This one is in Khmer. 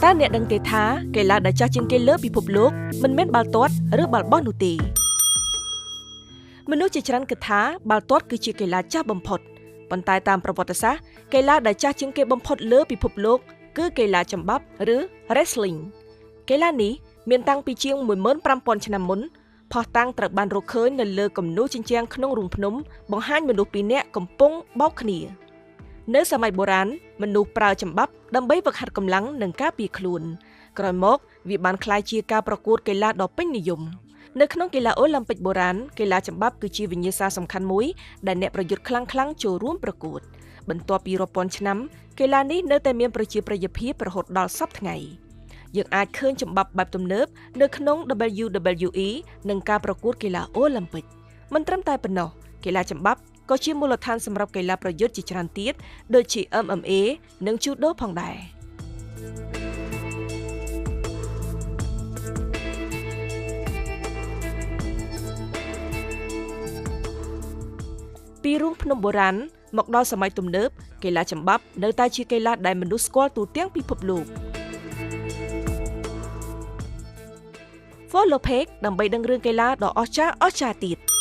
តើអ្នកដឹងទេថាកីឡាដែលចាស់ជាងគេលើពិភពលោកមិនមែនបាល់ទាត់ឬបាល់បោះនោះទេមនុស្សជាច្រើនគិតថាបាល់ទាត់គឺជាកីឡាចាស់បំផុតប៉ុន្តែតាមប្រវត្តិសាស្ត្រកីឡាដែលចាស់ជាងគេបំផុតលើពិភពលោកគឺកីឡាចំបាប់ឬ Wrestling កីឡានេះមានតាំងពីជាង15,000ឆ្នាំមុនភស្តុតាងត្រូវបានរកឃើញនៅលើគំនូរជញ្ជាំងក្នុងរូងភ្នំបង្ហាញមនុស្សពីរនាក់កំពុងបោកគ្នានៅសម័យបុរាណមនុស្សប្រើចំបាប់ដើម្បីហ្វឹកហាត់កម្លាំងនិងការពារខ្លួនក្រោយមកវាបានក្លាយជាការប្រកួតកីឡាដ៏ពេញនិយមនៅក្នុងកីឡាអូឡ িম্প ិកបុរាណកីឡាចំបាប់គឺជាវិញ្ញាសាសំខាន់មួយដែលអ្នកប្រយុទ្ធខ្លាំងៗចូលរួមប្រកួតបន្ទាប់ពីរាប់ពាន់ឆ្នាំកីឡានេះនៅតែមានប្រជាប្រិយភាពរហូតដល់សព្វថ្ងៃយើងអាចឃើញចំបាប់បែបទំនើបនៅក្នុង WWE និងការប្រកួតកីឡាអូឡ িম্প ិកមិនត្រឹមតែប៉ុណ្ណោះកីឡាចំបាប់ក៏ជាមូលដ្ឋានសម្រាប់កីឡាប្រយុទ្ធជាច្រើនទៀតដូចជា MMA និង Judo ផងដែរពីរូងភ្នំបុរាណមកដល់សម័យទំនើបកីឡាចំបាប់នៅតែជាកីឡាដែលមនុស្សស្គាល់ទូទាំងពិភពលោក Follow Page ដើម្បីដឹងរឿងកីឡាដ៏អស្ចារ្យៗទៀត។